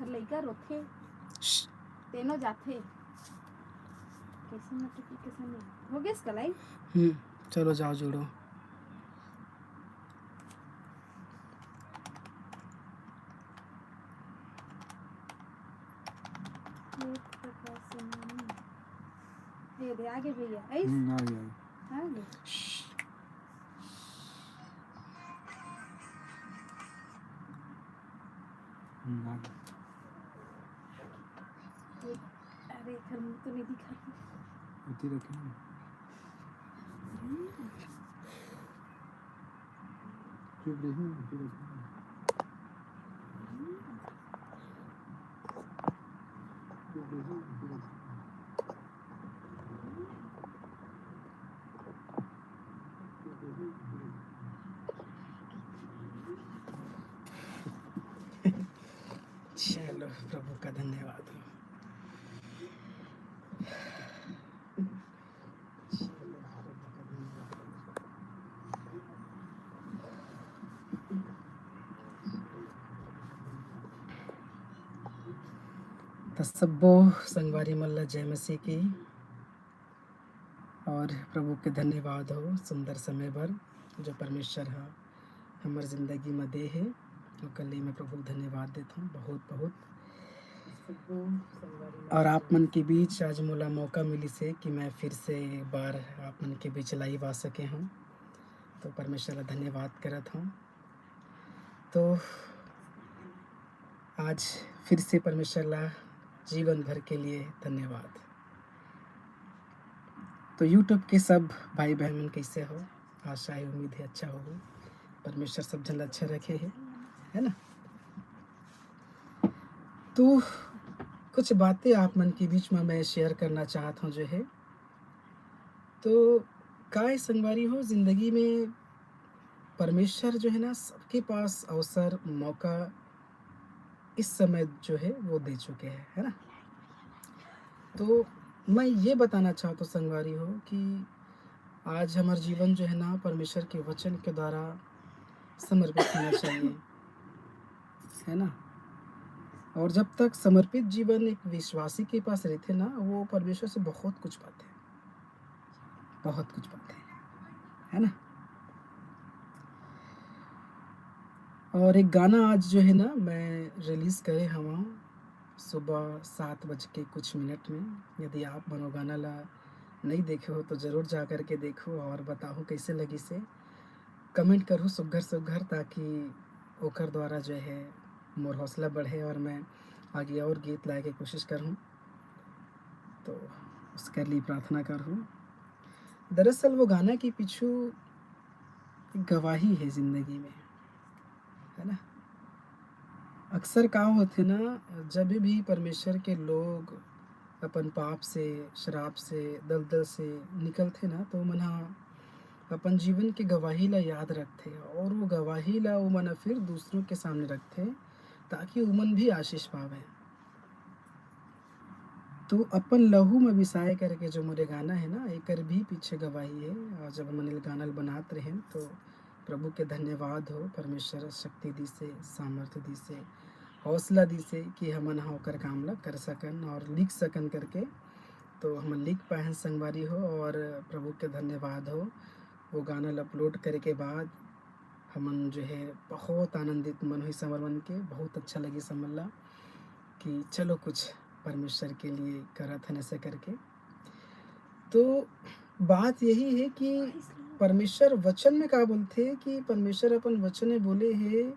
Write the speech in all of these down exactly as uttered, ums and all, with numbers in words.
लइका रोथे, तेनो जाथे। कैसे नटकी, कैसे नहीं। हो गया इसका लाइन? हम्म, चलो जाओ जोड़ो। ये दे, आगे भैया, ऐस? हम्म, आ गया। आ गया। हम्म, आ गया। अरे, घर में तो नहीं दिखा। उधर रखे ना। चुप रही, उधर रखे ना। चुप रही, उधर रखे ना। चलो, प्रभु का धन्यवाद हो। त सब्बो संगवारी मन ला जय मसीह की। और प्रभु के धन्यवाद हो सुंदर समय बर, जो परमेश्वर ह हमर जिंदगी म दे हे, ओकर लिए मैं प्रभु के धन्यवाद देथों बहुत, बहुत। और आप मन के बीच आज मोला मौका मिलिस हे कि मैं फिर से एक बार आप मन के बीच live आ सके हूँ, तो परमेश्वर ला धन्यवाद करत हूँ। तो आज फिर से परमेश्वर ला जीवन भर के लिए धन्यवाद। तो YouTube के सब भाई बहन मन कैसे हो? आशा है, उम्मीद है अच्छा होगा। परमेश्वर सब जन ला अच्छा रखे है, है ना? तो कुछ बातें आप मन के बीच में मैं share करना चाहत हूँ जो है। तो काय संगवारी हो, जिंदगी में परमेश्वर जो है ना, सबके पास अवसर, मौका इस समय जो है वो दे चुके हैं, है ना? तो मैं ये बताना चाहता हूँ संगवारी हो कि आज हमारा जीवन जो है ना, परमेश्वर के वचन के द्वारा समर्पित होना चाहिए, है ना? और जब तक समर्पित जीवन एक विश्वासी के पास रहते ना, वो परमेश्वर से बहुत कुछ पाते हैं, बहुत कुछ पाते हैं, है ना? और एक गाना आज जो है ना, मैं release करे हवा सुबह सात बज के कुछ मिनट में। यदि आप मन वो गाना ला नहीं देखे हो तो जरूर जा करके देखो और बताओ कैसे लगी से। Comment करो सुग्घर सुग्घर, ताकि ओकर द्वारा जो है मोर हौसला बढ़े और मैं आगे और गीत लाए के कोशिश करूँ। तो उसके लिए प्रार्थना करूँ। दरअसल वो गाना के पीछू गवाही है जिंदगी में, है ना? अक्सर का होथे ना, जब भी परमेश्वर के लोग अपन पाप से, शराब से, दलदल से निकलथे ना, तो मन ह अपन जीवन के गवाही ला याद रखथे और वो गवाही ला वो मन ह फिर दूसरों के सामने रखथे, ताकि उमन भी आशीष पावे। तो अपन लहू में बिसाए करके जो मोरे गाना है ना, एकर भी पीछे गवाही है। और जब हमन गाना ल बनात रहेन, तो प्रभु के धन्यवाद हो, परमेश्वर शक्ति दिसे, सामर्थ्य दिसे, हौसला दिसे कि हमन ह ओकर काम ला कर सकन और लिख सकन करके। तो हमन लिख पाएन संगवारी हो, और प्रभु के धन्यवाद हो। वो गाना ला upload करे के बाद हमन जो है बहुत आनंदित मन हुई हमर मन के, बहुत अच्छा लगी हमन ला कि चलो कुछ परमेश्वर के लिए करत हन ऐसे करके। तो बात यही है कि परमेश्वर वचन में का बोलथे कि परमेश्वर अपन वचन में बोले हे,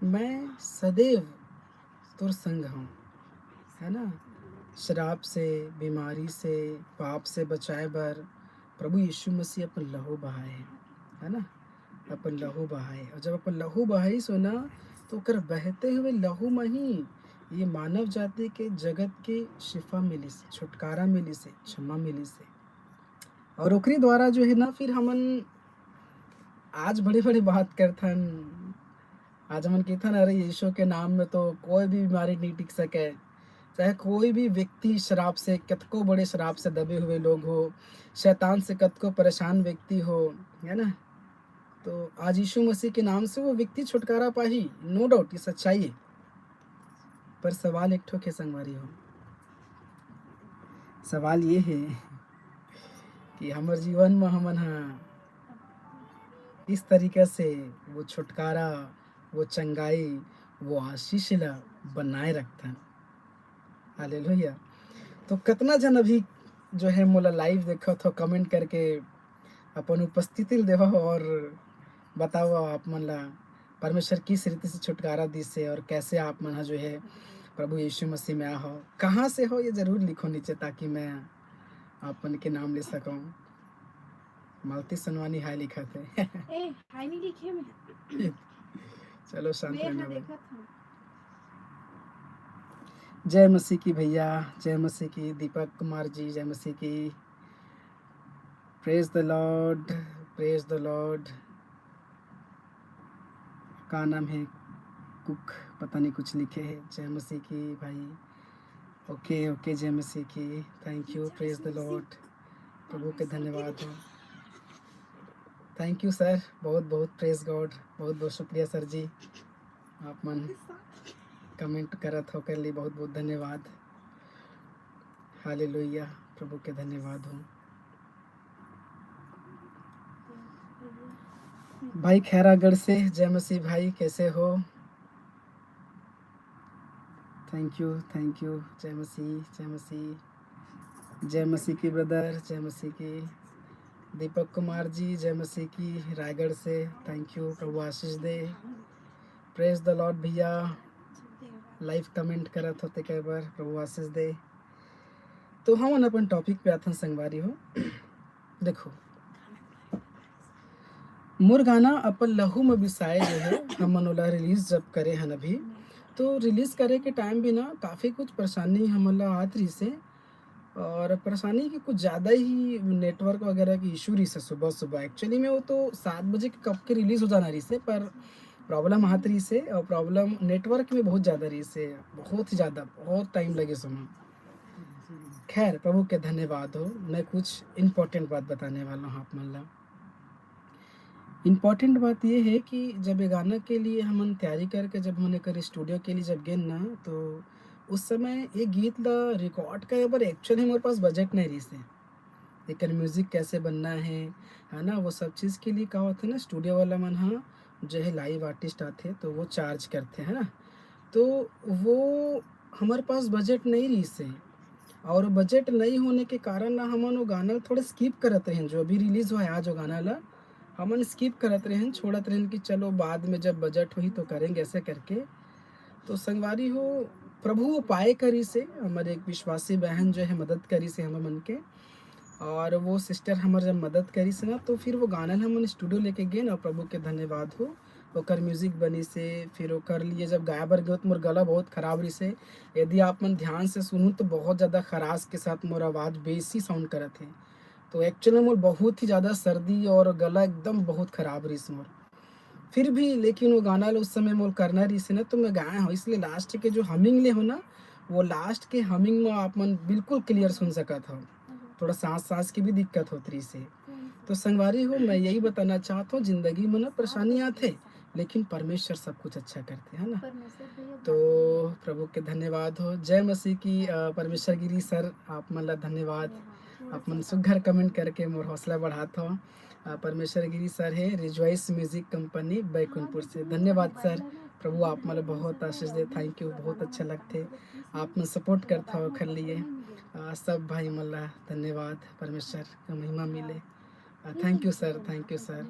"मैं सदैव तोर संग हूँ", है ना? शराब से, बीमारी से, पाप से बचाए बर प्रभु यीशु मसीह अपन लहू बहाए हे, है ना? अपन लहू बहाए। और जब अपन लहू बहाइस हो ना, तो ओकर बहते हुए लहू में ही ये मानव जाति के, जगत के शिफा मिलिस, छुटकारा मिलिस हे, क्षमा मिलिस हे। और ओकरी द्वारा जो है ना, फिर हमन आज बड़े-बड़े बात करथन, आज हमन कहिथन, "अरे, यीशु के नाम में तो कोई भी बीमारी नहीं टिक सके।" चाहे कोई भी व्यक्ति शराब से, कतको बड़े शराब से दबे हुए लोग हो, शैतान से कतको परेशान व्यक्ति हो, है ना? तो आज यीशु मसीह के नाम से वो व्यक्ति छुटकारा पाही, no doubt, ये सच्चाई है। पर सवाल एक ठो के संगवारी हो, सवाल ये हे कि हमर जीवन म हमन ह किस तरीका से वो छुटकारा, वो चंगाई, वो आशीष ला बनाए रखथन। हालेलुया। तो कतना जन अभी जो है मोला लाइव देखत हो, कमेंट करके अपन उपस्थिति ल देवो और बताओ आप मन ला परमेश्वर किस रीति से छुटकारा दिस हे और कैसे आप मन ह जो है प्रभु यीशु मसीह में आ हो, कहाँ से हो ये जरूर लिखो नीचे ताकि मैं आप मन के नाम ले सकूँ। मालती सोनवानी हाय लिखत हे। ए, हाय नहीं लिखे मैं। चलो शांत मैं रहना यहाँ भाई। देखत हूँ। जय मसीह की भैया, जय मसीह की दीपक कुमार जी, जय मसीह की। Praise the Lord, praise the Lord। का नाम है? कुक पता नहीं कुछ लिखे है। जय मसीह की भाई। ओके ओके, जय मसीह की। Thank you, praise the Lord। प्रभु के धन्यवाद हो। Thank you सर, बहुत बहुत praise God, बहुत बहुत शुक्रिया सर जी। आप मन कमेंट करत हो कर लिए बहुत बहुत धन्यवाद। हालेलुया, प्रभु के धन्यवाद हो। भाई खैरागढ़ से जय मसीह भाई, कैसे हो? Thank you, thank you। जय मसीह, जय मसीह, जय मसीह की ब्रदर, जय मसीह की। दीपक कुमार जी, जय मसीह की, रायगढ़ से। Thank you, प्रभु आशीष दे। Praise the Lord भैया, लाइव कमेंट करत होते कई बार, प्रभु आशीष दे। तो हमन अपन टॉपिक पे आथन संगवारी हो। देखो, मोर गाना अपन लहू में बिसाए जो है, हमन ओला रिलीज जब करे हन अभी, तो रिलीज करे के टाइम भी ना काफ़ी कुछ परेशानी हमन ला आत रहिस हे, और परेशानी की कुछ ज़्यादा ही नेटवर्क वगैरह की इशू रहिस हे सुबह सुबह। एक्चुअली में वो तो सात बजे के कब के रिलीज हो जाना रहिस हे, पर प्रॉब्लम आत रहिस हे और प्रॉब्लम नेटवर्क में बहुत ज़्यादा रहिस हे, बहुत ही ज़्यादा, बहुत टाइम लगे समय। खैर, प्रभु के धन्यवाद हो। मैं कुछ इम्पोर्टेंट बात बताने वाला हूँ आप मन ला। इम्पोर्टेंट बात ये है कि जब ये गाना के लिए हमन तैयारी करके जब हमन एकर स्टूडियो के लिए जब गेन ना, तो उस समय ये गीत ला रिकॉर्ड करे बर एक्चुअली मोर पास बजट नहीं रहिस हे। एकर म्यूजिक कैसे बनना है, है ना, वो सब चीज़ के लिए का होथे ना, स्टूडियो वाला मन ह जो है लाइव आर्टिस्ट आथे तो वो चार्ज करथे, है ना, तो वो हमारे पास बजट नहीं रहिस हे। और बजट नहीं होने के कारण ना हमन वो गाना ला थोड़ा स्किप करत रहेन, जो अभी रिलीज हुआ है आज वो गाना ला हमन स्किप करत रहेन, छोड़त रहेन कि चलो बाद में जब बजट होही तो करेंगे, ऐसे करके। तो संगवारी हो, प्रभु उपाय करिस हे, हमर एक विश्वासी बहन जो है मदद करिस हे हमर मन के, और वो सिस्टर हमर जब मदद करिस हे ना, तो फिर वो गाना ला हमन स्टूडियो लेके गेन और प्रभु के धन्यवाद हो, ओकर म्यूजिक बनिस हे। फिर ओकर लिए जब गाए बर गयो तो मोर गला बहुत खराब रहिस हे। यदि आप मन ध्यान से सुनहू तो बहुत ज़्यादा खराश के साथ मोर आवाज़ बेसी साउंड करत हे। तो एक्चुअल में मोर बहुत ही ज़्यादा सर्दी और गला एकदम बहुत खराब रहिस मोर। फिर भी लेकिन वो गाना ला उस समय मोर करना रहिस हे ना, तो मैं गाए हूँ, इसलिए लास्ट के जो हमिंग ले हो ना, वो लास्ट के हमिंग में आप मन बिल्कुल क्लियर सुन सकत हो। थोड़ा सांस सांस की भी दिक्कत होत रहिस हे। तो संगवारी हो, मैं यही बताना चाहत हूँ, जिंदगी में ना परेशानी आथे, लेकिन परमेश्वर सब कुछ अच्छा करथे, है ना? परमेश्वर भैया तो प्रभु के धन्यवाद हो। जय मसीह की। अ, परमेश्वर गिरी सर, आप मन ला धन्यवाद। आप मन सुघर कमेंट करके मोर हौसला बढ़ात हो। अ, परमेश्वर गिरी सर है, रिजॉइस म्यूजिक कंपनी बैकुंठपुर से। धन्यवाद सर, प्रभु आप मन ला बहुत आशीष दे। थैंक यू, बहुत अच्छा लगथे आप मन सपोर्ट करत हो ओखर लिए। अ, सब भाई मन ला धन्यवाद, परमेश्वर का महिमा मिले। Uh, thank you sir, thank you sir,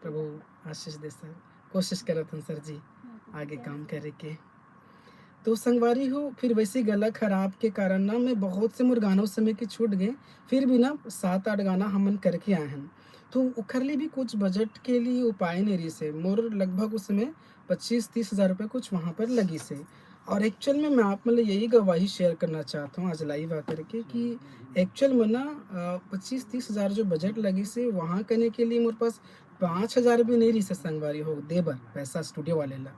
प्रभु आशीष दे सर। कोशिश करत हन सर जी आगे काम करे के। तो संगवारी हो, फिर वैसे गला खराब के कारण ना मैं बहुत से मोर गाना उस समय के छूट गए, फिर भी ना सात आठ गाना हमन करके आए हन। तो ओखर लिए भी कुछ बजट के लिए उपाय नहीं रहिस हे। मोर लगभग उस समय पच्चीस तीस हज़ार रुपये कुछ वहाँ पर लगिस हे। और एक्चुअल में मैं आप मन ले यही गवाही शेयर करना चाहत हूँ आज लाइव आकर के कि एक्चुअल में ना, अ, पच्चीस तीस हज़ार जो बजट लगिस हे, वहाँ करने के लिए मोर पास पाँच हज़ार भी नहीं रहिस हे संगवारी हो दे बर पैसा स्टूडियो वाले ला।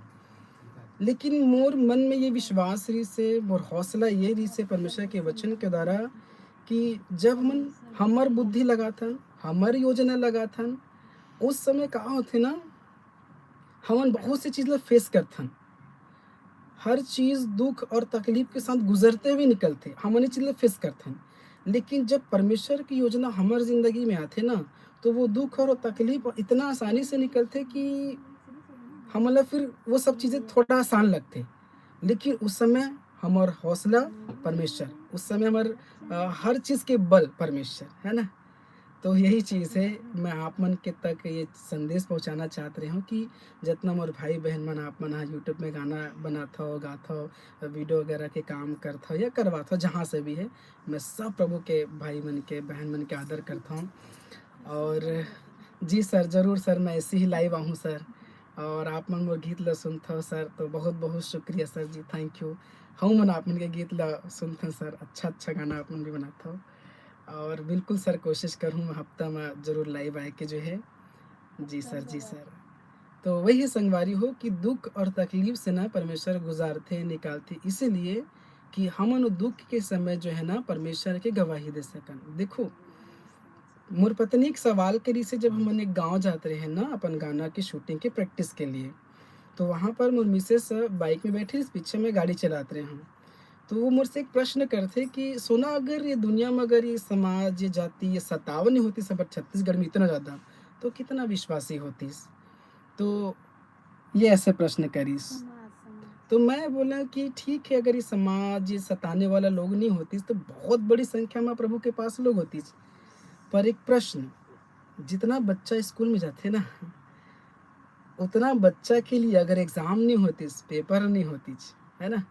लेकिन मोर मन में ये विश्वास रहिस हे, मोर हौसला ये रहिस हे परमेश्वर के वचन के द्वारा कि जब हमन हमर बुद्धि लगाथन, हमर योजना लगाथन, उस समय का होथे ना, हमन बहुत से चीज ला फेस करथन। हर चीज दुख और तकलीफ के साथ गुजरते हुए निकलथे, हमन ये चीज ला फेस करथन। लेकिन जब परमेश्वर की योजना हमर जिंदगी में आथे ना, तो वो दुख और तकलीफ इतना आसानी से निकलथे कि हमन ला फिर वो सब चीजें थोड़ा आसान लगथे। लेकिन उस समय हमर हौसला परमेश्वर, उस समय हमर, अ, हर चीज के बल परमेश्वर, है ना? तो यही चीज है, मैं आप मन के तक ये संदेश पहुंचाना चाहत रहे हूँ कि जितना मोर भाई बहन मन, आप मन ह YouTube में गाना बनात हो, गात हो, वीडियो वगैरह के काम करत हो या करवात हो, जहाँ से भी है, मैं सब प्रभु के भाई मन के, बहन मन के आदर करता हूँ। और जी सर, जरूर सर, मैं ऐसे ही लाइव आहूँ सर। और आप मन मोर गीत ला सुनत हो सर, तो बहुत बहुत शुक्रिया सर जी, थैंक यू। हम मन आप मन के गीत ला सुनथन सर, अच्छा अच्छा गाना आप मन भी बनात हो। और बिल्कुल सर, कोशिश करहूँ मैं हफ्ता में जरूर लाइव आए के जो है। जी सर, जी सर। तो वही है संगवारी हो कि दुख और तकलीफ से ना परमेश्वर गुजारथे, निकालथे, इसीलिए कि हमन वो दुख के समय जो है ना परमेश्वर के गवाही दे सकन। देखो, मोर पत्नी एक सवाल करिस हे, जब हमन एक गाँव जात रहे ना अपन गाना के शूटिंग के प्रैक्टिस के लिए, तो वहाँ पर मोर मिसेस बाइक में बैठी रहिस, पीछे में गाड़ी चलात रहे हूँ। तो वो मोर से एक प्रश्न करथे कि सोना, अगर ये दुनिया में अगर ये समाज, ये जाति, ये सताव नहीं होतिस हमर छत्तीसगढ़ में इतना ज़्यादा, तो कितना विश्वासी होतिस? तो ये ऐसे प्रश्न करिस। तो मैं बोला कि ठीक है, अगर ये समाज, ये सताने वाला लोग नहीं होतिस, तो बहुत बड़ी संख्या में प्रभु के पास लोग होतिस। पर एक प्रश्न, जितना बच्चा स्कूल में जाथे ना, उतना बच्चा के लिए अगर एग्जाम नहीं होतिस, पेपर नहीं होतिस, है ना,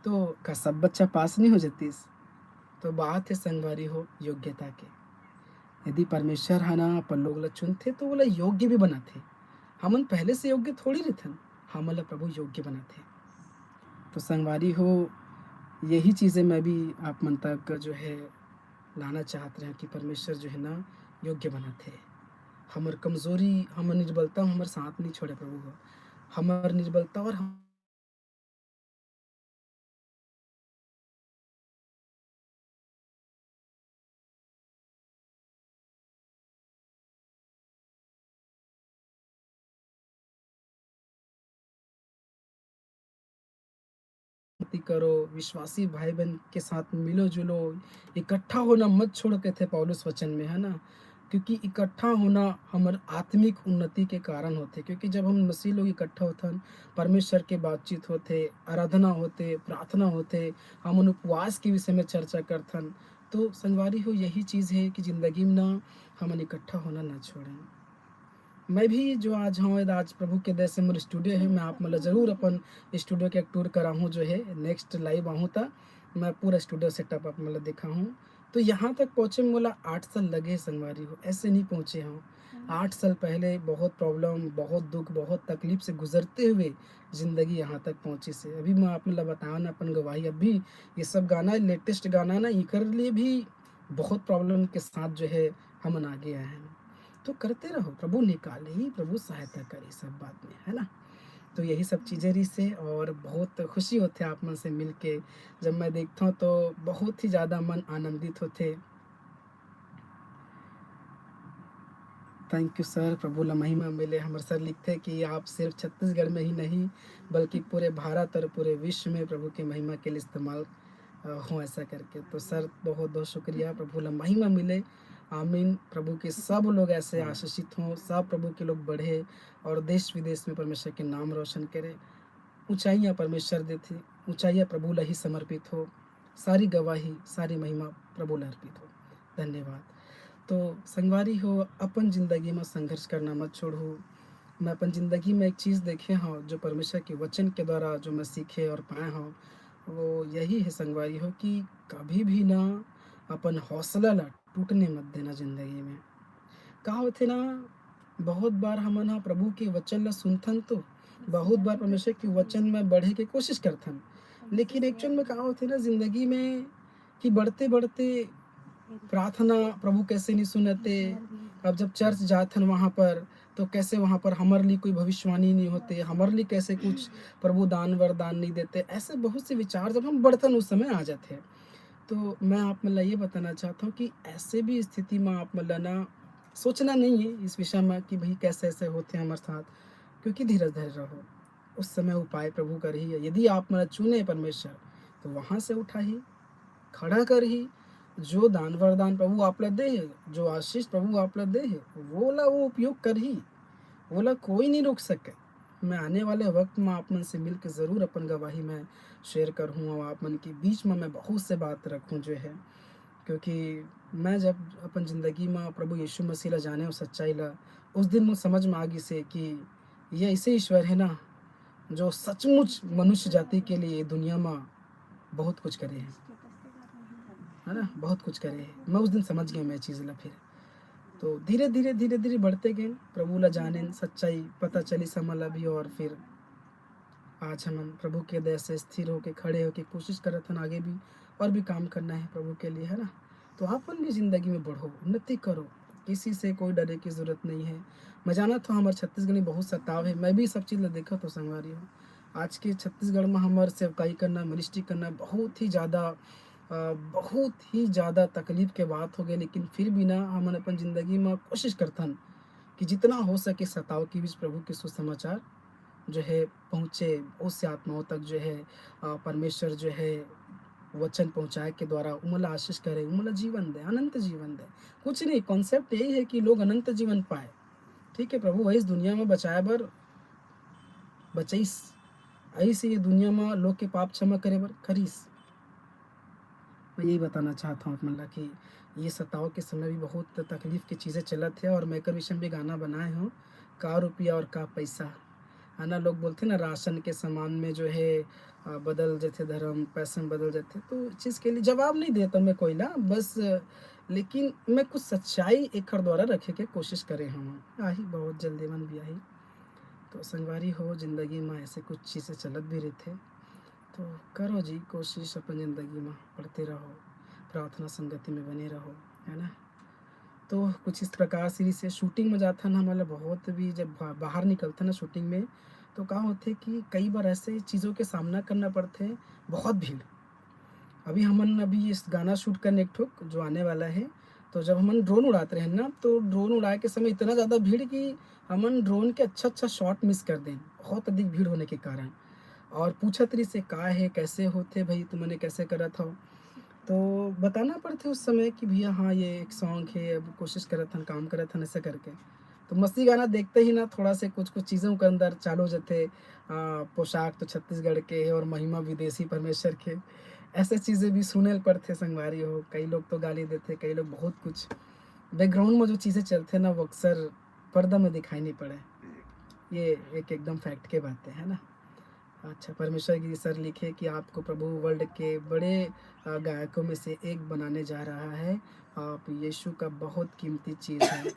तो का सब बच्चा पास नहीं हो जातिस? तो बात है संगवारी हो योग्यता के। यदि परमेश्वर ह ना अपन लोग ला चुनथे, तो ओला योग्य भी बनाथे। हमन पहले से योग्य थोड़ी रहिथन, हमन ला प्रभु योग्य बनाथे। तो संगवारी हो, यही चीज़ें मैं भी आप मन तक जो है लाना चाहत रहे कि परमेश्वर जो है ना योग्य बनाथे। हमर कमजोरी, हमर निर्बलता हमर साथ नहीं छोड़े प्रभु हो। हमर निर्बलता और हम मती करो, विश्वासी भाई बहन के साथ मिलो जुलो, इकट्ठा होना मत छोड़ो, कहते पौलुस वचन में, है ना? क्योंकि इकट्ठा होना हमर आत्मिक उन्नति के कारण होथे, क्योंकि जब हम मसीह लोग इकट्ठा होथन, परमेश्वर के बातचीत होथे, आराधना होथे, प्रार्थना होथे, हमन उपवास के विषय में चर्चा करथन, तो संगवारी हो, यही चीज़ है कि जिंदगी में ना हमन इकट्ठा होना ना छोड़ें। मैं भी जो आज हूँ, आज प्रभु के दया से मोर स्टूडियो है, मैं आप मन ला जरूर अपन स्टूडियो के एक टूर कराहूँ, जो है नेक्स्ट लाइव आहूँ त मैं पूरा स्टूडियो सेटअप आप मन ला दिखाहूँ। तो यहाँ तक पहुँचे में मोला आठ साल लगे संगवारी हो, ऐसे नहीं पहुँचे हूँ। आठ साल पहले बहुत प्रॉब्लम, बहुत दुख, बहुत तकलीफ से गुजरते हुए जिंदगी यहाँ तक पहुँचिस हे। अभी मैं आप मन ला बतावन अपन गवाही, अभी ये सब गाना, लेटेस्ट गाना ना, इकर लिए भी बहुत प्रॉब्लम के साथ जो है हमन आगे आए हैं। तो करते रहो, प्रभु निकालही, प्रभु सहायता करही सब बात में, है ना? तो यही सब चीज़ें रहिस हे और बहुत खुशी होथे आप मन से मिलके। जब मैं देखता हूँ तो बहुत ही ज़्यादा मन आनंदित होथे। थैंक यू सर, प्रभु ला महिमा मिले। हमर सर लिखथे कि आप सिर्फ छत्तीसगढ़ में ही नहीं, बल्कि पूरे भारत और पूरे विश्व में प्रभु के महिमा के लिए इस्तेमाल, अ, हो, ऐसा करके। तो सर, बहुत बहुत शुक्रिया, प्रभु ला महिमा मिले। आमीन। प्रभु के सब लोग ऐसे आशीषित हों, सब प्रभु के लोग बढ़े और देश विदेश में परमेश्वर के नाम रोशन करे। ऊंचाइयां परमेश्वर देथे, ऊंचाइयां प्रभु ला ही समर्पित हो। सारी गवाही, सारी महिमा प्रभु ला अर्पित हो। धन्यवाद। तो संगवारी हो, अपन जिंदगी में संघर्ष करना मत छोड़हू। मैं अपन जिंदगी में एक चीज़ देखे हूँ, जो परमेश्वर के वचन के द्वारा जो मैं सीखे और पाए हूँ, वो यही है संगवारी हो कि कभी भी ना अपन हौसला ला टूटने मत देना जिंदगी में। का होथे ना, बहुत बार हमन ह प्रभु के वचन ला सुनथन तो बहुत बार परमेश्वर के वचन में बढ़े के कोशिश करथन, लेकिन एक्चुअल में का होथे ना जिंदगी में कि बढ़ते-बढ़ते प्रार्थना प्रभु कैसे नहीं सुनते। अब जब चर्च जाथन वहाँ पर, तो कैसे वहाँ पर हमर लिए कोई भविष्यवाणी नहीं होते, हमर लिए कैसे कुछ प्रभु दान वरदान नहीं देते। ऐसे बहुत से विचार जब हम बढ़थन उस समय आ जाते हैं। तो मैं आप मन ला ये बताना चाहता हूँ कि ऐसे भी स्थिति में आप मन ला ना सोचना नहीं है इस विषय में कि भाई कैसे ऐसे होते हैं हमारे साथ, क्योंकि धीरज धरे रहो। उस समय उपाय प्रभु करही। यदि आप मन ला चुने परमेश्वर, तो वहाँ से उठाही, खड़ा करही। जो दान वरदान प्रभु आप ला दे हे, जो आशीष प्रभु आप ला दे हे, वो ला वो उपयोग करही, वो ला कोई नहीं रोक सके। मैं आने वाले वक्त में आप मन से मिलके जरूर अपन गवाही मैं शेयर करहूँ और आप मन के बीच में मैं बहुत से बात रखूँ जो है, क्योंकि मैं जब अपन जिंदगी में प्रभु यीशु मसीह ला जाने और सच्चाई ला, उस दिन मुझे समझ में आ गिस हे कि ये ऐसे ईश्वर है ना, जो सचमुच मनुष्य जाति के लिए दुनिया में बहुत कुछ करे हे, है ना, बहुत कुछ करे हे। मैं उस दिन समझ गया मैं चीज़ ला फिर। तो धीरे धीरे धीरे धीरे बढ़ते गए, प्रभु ला जाने सच्चाई पता चली समझ ला भी, और फिर आज हमन प्रभु के दया से स्थिर होके, खड़े होके कोशिश करत हन आगे भी और भी काम करना है प्रभु के लिए, है ना। तो आप मन भी जिंदगी में बढ़ो, उन्नति करो, किसी से कोई डरे की जरूरत नहीं है। मैं जानत हूँ हमारे छत्तीसगढ़ में बहुत सताव है, मैं भी सब चीज़ ला देखत हूँ संगवारी हो। आज के छत्तीसगढ़ में हमारे सेवकाई करना, मिनिस्ट्री करना बहुत ही ज़्यादा अ, बहुत ही ज़्यादा तकलीफ के बात हो गई, लेकिन फिर भी ना हमन अपन जिंदगी में कोशिश करथन कि जितना हो सके सताव के बीच प्रभु के सुसमाचार जो है पहुँचे, उससे आत्माओं तक जो है अ, परमेश्वर जो है वचन पहुँचाए के द्वारा उमन ला आशीष करे, उमन ला जीवन दे, अनंत जीवन दे। कुछ नहीं, कॉन्सेप्ट यही है कि लोग अनंत जीवन पाए। ठीक है, प्रभु वही इस दुनिया में बचाए बर बचइस, ऐसे ये दुनिया में लोग के पाप क्षमा करे बर करिस। मैं यही बताना चाहता हूँ आप मन ला कि ये सताव के समय भी बहुत तकलीफ की चीज़ें चलत है, और मैं एकर विषय में भी गाना बनाए हूँ, का रुपया और का पैसा, है ना। लोग बोलते ना राशन के सामान में जो है अ, बदल जाते धर्म, पैसे में बदल जाते, तो इस चीज़ के लिए जवाब नहीं देता मैं कोई ला, बस अ, लेकिन मैं कुछ सच्चाई एकर द्वारा रखे के कोशिश करे हूँ। आही बहुत जल्दी मन भी आही। तो संगवारी हो, जिंदगी में ऐसे कुछ चीज़ें चलत भी रहते, तो करो जी कोशिश अपन जिंदगी में, पढ़ते रहो, प्रार्थना संगति में बने रहो, है ना। तो कुछ इस प्रकार से जैसे शूटिंग में जाथन, हमन ला बहुत भी जब बा-, बाहर निकलथन ना शूटिंग में, तो का होथे कि कई बार ऐसे चीज़ों के सामना करना पड़थे, बहुत भीड़। अभी हमन अभी इस गाना शूट करने एक ठो जो आने वाला है, तो जब हमन ड्रोन उड़ात रहेन ना, तो ड्रोन उड़ाए के समय इतना ज़्यादा भीड़ कि हमन ड्रोन के अच्छा अच्छा शॉट मिस कर देन, बहुत अधिक भीड़ होने के कारण। और पूछत रहिस हे का है, कैसे होथे भाई, तुमने कैसे करत हो? तो बताना पड़थे उस समय कि भैया हाँ, ये एक सॉन्ग है, अब कोशिश करत हन, काम करत हन, ऐसा करके। तो मस्ती गाना देखते ही ना थोड़ा से कुछ कुछ चीज़ें ओकर अंदर चालू हो जाथे। आ, पोशाक तो छत्तीसगढ़ के है और महिमा विदेशी परमेश्वर के, ऐसे चीज़ें भी सुने ल पड़थे संगवारी हो। कई लोग तो गाली देथे, कई लोग बहुत कुछ बैकग्राउंड में जो चीज़ें चलथे ना, वो अक्सर पर्दा में दिखाई नहीं पड़े। ये एक एकदम फैक्ट के बात है, है ना। अच्छा, परमेश्वर गिरी सर लिखे कि आपको प्रभु वर्ल्ड के बड़े अ, गायकों में से एक बनाने जा रहा है। आप यीशु का बहुत कीमती चीज़ है।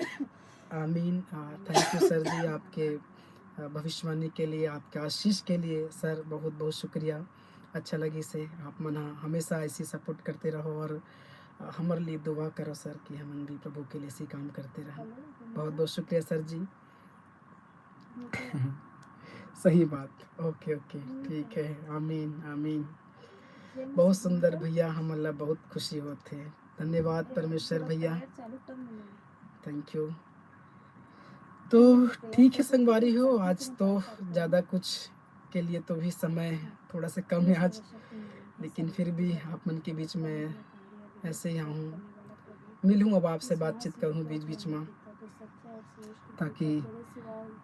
आमीन। अ, थैंक यू सर जी, आपके अ, भविष्यवाणी के लिए, आपके आशीष के लिए सर, बहुत बहुत शुक्रिया। अच्छा लगिस हे, आप मन ह हमेशा ऐसी सपोर्ट करते रहो और अ, हमर लिए दुआ करो सर कि हमन भी प्रभु के लिए ऐसी काम करते रहें। बहुत बहुत शुक्रिया सर जी। सही बात। ओके, ओके, ठीक है। आमीन, आमीन। बहुत सुंदर भैया, हमन ला बहुत खुशी होत हे। धन्यवाद परमेश्वर भैया, थैंक यू। तो ठीक है संगवारी हो, आज तो ज़्यादा कुछ के लिए तो भी समय थोड़ा सा कम है आज, लेकिन फिर भी आप मन के बीच में ऐसे ही आऊँ, मिलूँ, अब आपसे बातचीत करूँ बीच बीच में, ताकि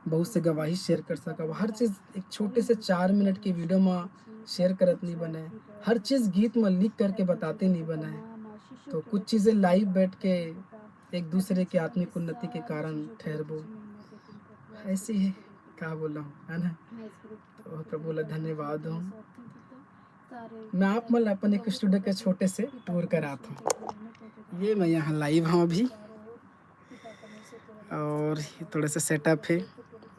बहुत से गवाही शेयर कर सकब। हर चीज़ एक छोटे से चार मिनट के वीडियो में शेयर करत नहीं बने, हर चीज़ गीत में लिख करके बताते नहीं बने, तो कुछ चीज़ें लाइव बैठ के एक दूसरे के आत्मिक उन्नति के कारण ठहरबो। ऐसे ही का बोला हूँ, है ना? तो प्रभु ला धन्यवाद हो। मैं आप मन ला अपन एक स्टूडियो के छोटे से टूर करात हूँ। ये मैं यहाँ लाइव हूँ अभी, और ये थोड़ा सा सेटअप है।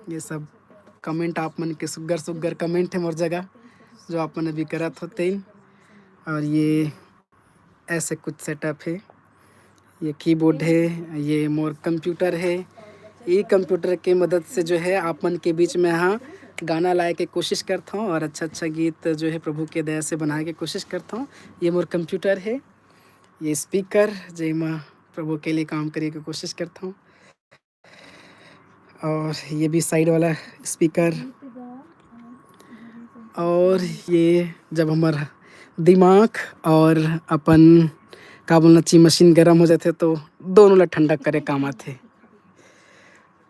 ये सब कमेंट आप मन के सुग्घर सुग्घर कमेंट है मोर जगह, जो आप मन अभी करत होते। और ये ऐसे कुछ सेटअप है। ये कीबोर्ड है, ये मोर कंप्यूटर है। ये कंप्यूटर के मदद से जो है आप मन के बीच में हाँ गाना लाए के कोशिश करता हूँ और अच्छा अच्छा गीत जो है प्रभु के दया से बनाए के कोशिश करता हूँ। ये मोर कंप्यूटर है, ये स्पीकर जेमा प्रभु के लिए काम करे के कोशिश करता हूँ। और ये भी साइड वाला स्पीकर, और ये जब हमर दिमाग और अपन, का बोलना चाहिए, मशीन गरम हो जाथे, तो दोनों ला ठंडा करे काम आथे।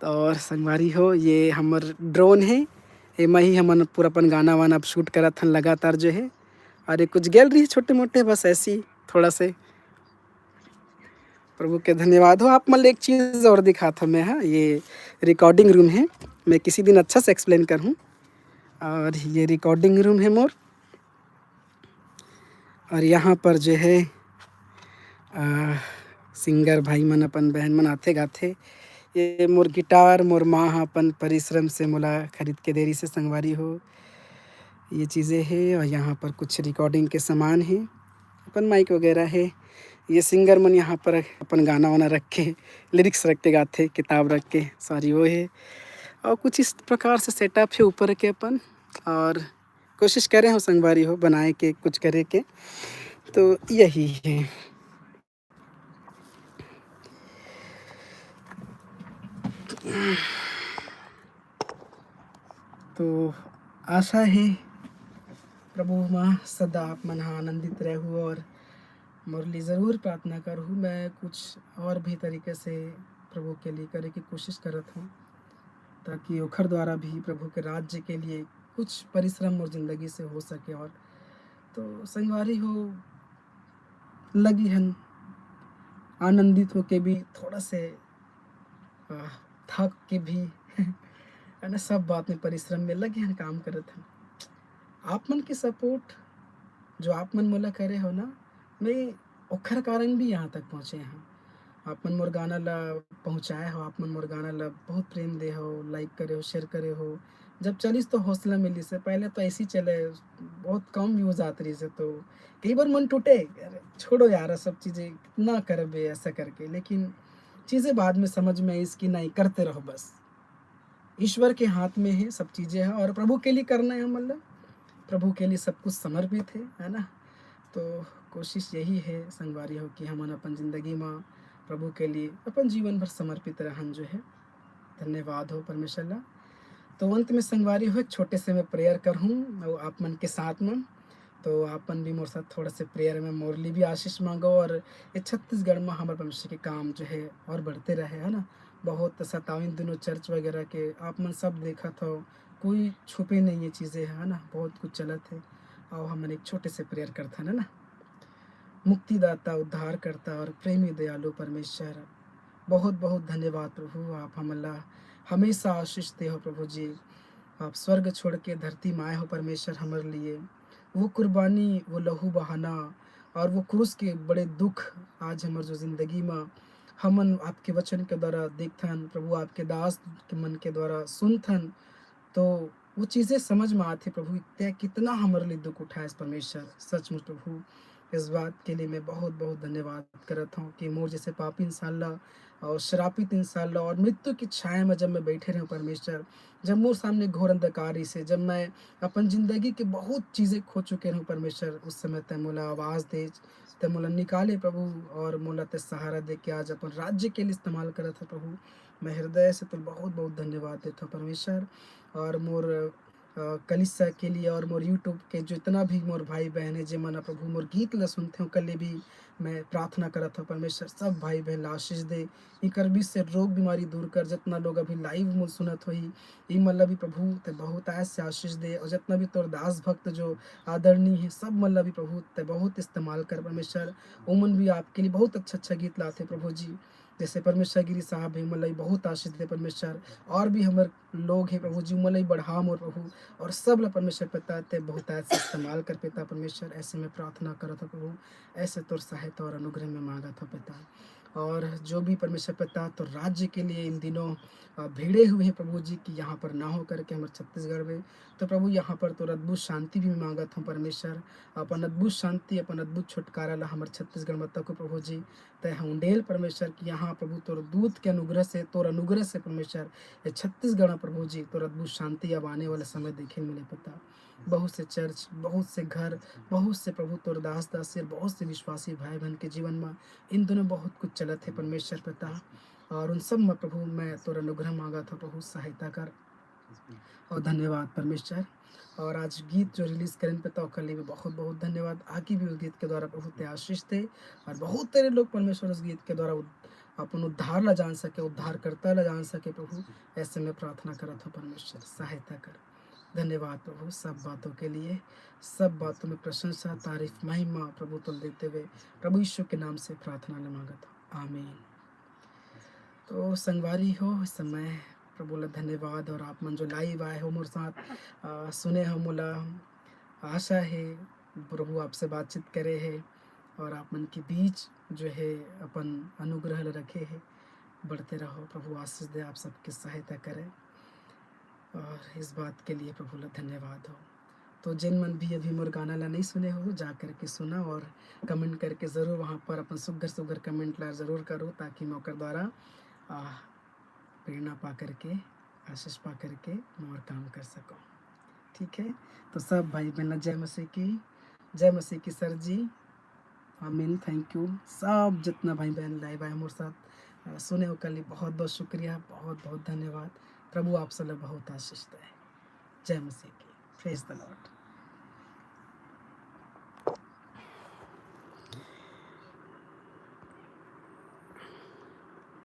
तो और संगवारी हो, ये हमर ड्रोन हे, एमा ही हमन पूरा अपन गाना वाना अब शूट करत हन लगातार जो है। और ये कुछ गैलरी है छोटे मोटे, बस ऐसी थोड़ा से। प्रभु के धन्यवाद हो। आप मन ल एक चीज़ और दिखात हूँ मैं, हाँ, ये रिकॉर्डिंग रूम है, मैं किसी दिन अच्छा से एक्सप्लेन करहूँ। और ये रिकॉर्डिंग रूम है मोर, और यहाँ पर जो है, आ, सिंगर भाई मन, अपन बहन मन आथे गाथे। ये मोर गिटार, मोर माँ ह अपन परिश्रम से मोला खरीद के दे रही से संगवारी हो। ये चीज़ें हे, और यहाँ पर कुछ रिकॉर्डिंग के सामान हे, अपन माइक वगैरह हे। ये सिंगर मन यहाँ पर अपन गाना वाना रख के, लिरिक्स रख के गाथे, किताब रख के, सॉरी, वो हे। और कुछ इस प्रकार से सेटअप हे ऊपर के अपन, और कोशिश करे हो संगवारी हो बनाए के, कुछ करे के, तो यही है। तो आशा है प्रभु माँ सदा आप मन ह आनंदित रहू, और मोर लिए ज़रूर प्रार्थना करहू। मैं कुछ और भी तरीके से प्रभु के लिए करे की कोशिश करत हूँ, ताकि ओखर द्वारा भी प्रभु के राज्य के लिए कुछ परिश्रम मोर जिंदगी से हो सके। और तो संगवारी हो, लगी हन आनंदित होके भी, थोड़ा से, आ, थक के भी, है ना, सब बात में परिश्रम में लगे हन, काम करत हन। आप मन के सपोर्ट जो आप मन मोला करे हो ना, मैं ओखर कारण भी यहाँ तक पहुँचे हूँ। आप मन मोर गाना ला पहुँचाए हो, आप मन मोर गाना ला बहुत प्रेम दे हो, लाइक करे हो, शेयर करे हो। जब चलिस तो हौसला मिलिस हे, पहले तो ऐसे ही चले, बहुत कम व्यूज आत रहिस हे, तो कई बार मन टूटे, "अरे छोड़ो यार, सब चीज़ें कितना करबे," ऐसा करके। लेकिन चीज़ें बाद में समझ में आइस कि नहीं, करते रहो बस। ईश्वर के हाथ में है सब चीज़ें है, और प्रभु के लिए करना है, मतलब प्रभु के लिए सब कुछ समर्पित है, है ना? तो कोशिश यही है संगवारी हो कि हमन अपन जिंदगी में प्रभु के लिए अपन जीवन भर समर्पित रहन जो है। धन्यवाद हो परमेश्वर ला। तो अंत में संगवारी हो, एक छोटे से मैं प्रेयर करहूँ और आप मन के साथ में। तो आप मन भी मोर साथ थोड़ा से प्रेयर में मोर लिए भी आशीष मांगो, और ये छत्तीसगढ़ में हमारे परमेश्वर के काम जो है और बढ़ते रहे, है ना? बहुत सतावन दिनों चर्च वगैरह के आप मन सब देखत हो, कोई छुपे नहीं ये चीज़ें, है ना? बहुत कुछ चलत है। आओ हमन एक छोटे से प्रेयर करथन, है ना? मुक्तिदाता, उद्धारकर्ता और प्रेमी दयालु परमेश्वर, बहुत बहुत धन्यवाद प्रभु, आप हमन ला हमेशा आशीष दे हो प्रभु जी। आप स्वर्ग छोड़ के धरती में आए हो परमेश्वर हमर लिए। वो कुर्बानी, वो लहू बहाना और वो क्रूस के बड़े दुख आज हमर जो जिंदगी में हमन आपके वचन के द्वारा देखथन प्रभु, आपके दास के मन के द्वारा सुनथन, तो वो चीज़ें समझ में आथे प्रभु, तैं कितना हमर लिए दुख उठाएस परमेश्वर। सचमुच प्रभु, इस बात के लिए मैं बहुत बहुत धन्यवाद करत हूँ कि मोर जैसे पापी इंसान ला और श्रापित इंसान ला और मृत्यु की छाया में जब मैं बैठे रहूँ परमेश्वर, जब मोर सामने घोर अंधकार रहिस हे, जब मैं अपन जिंदगी के बहुत चीज़ें खो चुके रहूँ परमेश्वर, उस समय तैं मोला आवाज़ दे, तैं मोला निकाले प्रभु, और मोला तैं सहारा दे के आज अपन राज्य के लिए इस्तेमाल करत हो प्रभु। मैं हृदय से तो बहुत बहुत धन्यवाद देता हूँ परमेश्वर। और मोर अ, कलीसिया के लिए और मोर YouTube के जितना भी मोर भाई बहन है, जे मन प्रभु मोर गीत ला सुनथे, ओकर लिए भी मैं प्रार्थना करत हूँ परमेश्वर सब भाई बहन ला आशीष दे। इकर बीच से रोग बीमारी दूर कर। जितना लोग अभी लाइव मोर सुनत होही, ई मन ला भी प्रभु तैं बहुत आयस से आशीष दे, और जितना भी तोर दास भक्त जो आदरणीय है, सब मन ला भी प्रभु तैं बहुत इस्तेमाल कर परमेश्वर। ओमन भी आपके लिए बहुत अच्छा अच्छा गीत लाथे प्रभु जी। जैसे परमेश्वर गिरी साहब है, ओमन ला भी बहुत आशीष दे परमेश्वर। और भी हमर लोग हे प्रभु जी, ओमन ला भी बढ़ा मोर प्रभु, और सब ला परमेश्वर पिता तैं बहुत आयस से इस्तेमाल कर पिता परमेश्वर। ऐसे मैं प्रार्थना करत हूँ प्रभु, ऐसे तोर सहायता और अनुग्रह में मांगत हूँ पिता। और जो भी परमेश्वर पिता तोर राज्य के लिए इन दिनों, अ, भिड़े हुए हैं प्रभु जी, कि यहाँ पर ना हो करके हमर छत्तीसगढ़ में, तो प्रभु यहाँ पर तोर अद्भुत शांति भी मांगत हूँ परमेश्वर। अपन अद्भुत शांति, अपन अद्भुत छुटकारा ला हमर छत्तीसगढ़ में तको प्रभु जी। तैं ह उंडेल परमेश्वर कि यहाँ प्रभु तोर दूत के अनुग्रह से, तोर अनुग्रह से परमेश्वर, ये छत्तीसगढ़ में प्रभु जी तोर अद्भुत शांति अब आने वाले समय देखे मिले पिता। बहुत से चर्च, बहुत से घर, बहुत से प्रभु तोर दास दासी और बहुत से विश्वासी भाई बहन के जीवन में इन दिनों बहुत कुछ चलत है परमेश्वर पिता, और उन सब में प्रभु मैं तोर अनुग्रह मांगत हूँ प्रभु, सहायता कर। और धन्यवाद परमेश्वर। और आज गीत जो रिलीज करेन पे तो ओकर लिए भी बहुत बहुत धन्यवाद। आगे भी उस गीत के द्वारा प्रभु ते आशीष दे और बहुत तेरे लोग परमेश्वर उस गीत के द्वारा उद-, अपन उद्धार ला जान सके, उद्धारकर्ता ला जान सके प्रभु। ऐसे में प्रार्थना करत हो परमेश्वर, सहायता कर। धन्यवाद प्रभु सब बातों के लिए, सब बातों में प्रशंसा, तारीफ, महिमा प्रभु तुल देते हुए प्रभु यीशु के नाम से प्रार्थना ले मांगत हो, आमीन। तो संगवारी हो, इस समय प्रभु ला धन्यवाद और आप मन जो लाइव आए हो मोर साथ, अ, सुने हो मोला, आशा है प्रभु आपसे बातचीत करे है और आप मन के बीच जो है अपन अनुग्रह ला रखे है। बढ़ते रहो, प्रभु आशीष दे, आप सबके सहायता करे और इस बात के लिए प्रभु ला धन्यवाद हो। तो जिन मन भी अभी मोर गाना ला नहीं सुने हो, जा करके सुना और कमेंट करके ज़रूर वहाँ पर अपन सुग्घर सुग्घर कमेंट ला ज़रूर करो, ताकि मैं ओकर द्वारा, आ, प्रेरणा पा करके, आशीष पा करके मैं और काम कर सकूँ। ठीक है, तो सब भाई बहन ला जय मसीह की, जय मसीह की सर जी। आमीन, थैंक यू। सब जितना भाई बहन लाइव आए मोर साथ, अ, सुने ओकर लिए बहुत बहुत शुक्रिया, बहुत बहुत धन्यवाद। प्रभु आप सब ला बहुत आशीष दे। जय मसीह की, प्रेज द लॉर्ड।